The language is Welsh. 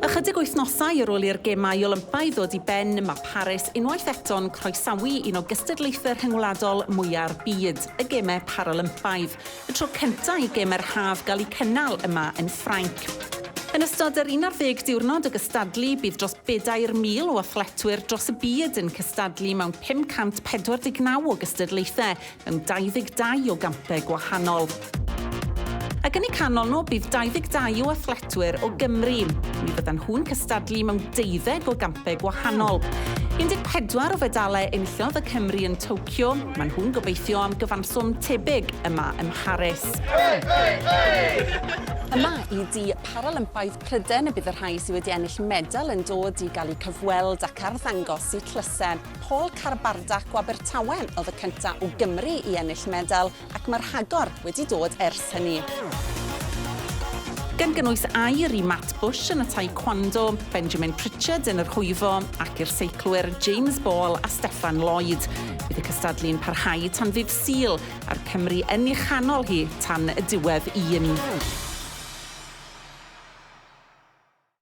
Ychydig wythnosau ar ôl i'r Gemau Olympaidd ddod i ben, mae Paris unwaith eto'n croesawu un o gystadlaethau rhyngwladol mwya'r byd, y Gemau Paralympaidd, y tro cyntaf i Gemau'r Haf gael eu cynnal yma yn Ffrainc. Yn ystod yr 11 diwrnod o gystadlu, bydd dros 4,000 o athletwyr dros y byd yn cystadlu mewn 549 o gystadlaethau mewn 22 o gampau gwahanol. Ac yn eu canol nhw bydd 22 o athletwyr o Gymru. Mi fyddan nhw'n cystadlu mewn deuddeg o gampau gwahanol. 14 o fedalau enillodd y Cymry yn Tokyo. Maen nhw'n gobeithio am gyfanswm tebyg yma ym Mharis. Yma i dŷ Paralympaidd Prydain y bydd y rhai sydd wedi ennill medal yn dod i gael eu cyfweld ac arddangos eu tlysau. Paul Karabardak o Abertawe oedd y cyntaf o Gymru i ennill medal ac mae rhagor wedi dod ers hynny. Gan gynnwys aur i Matt Bush yn y taekwondo, Benjamin Pritchard yn yr hwyfo ac i'r seiclwyr James Ball a Steffan Lloyd. Bydd y cystadlu'n parhau tan ddydd Sul a'r Cymry yn ei chanol hi tan y diwedd un.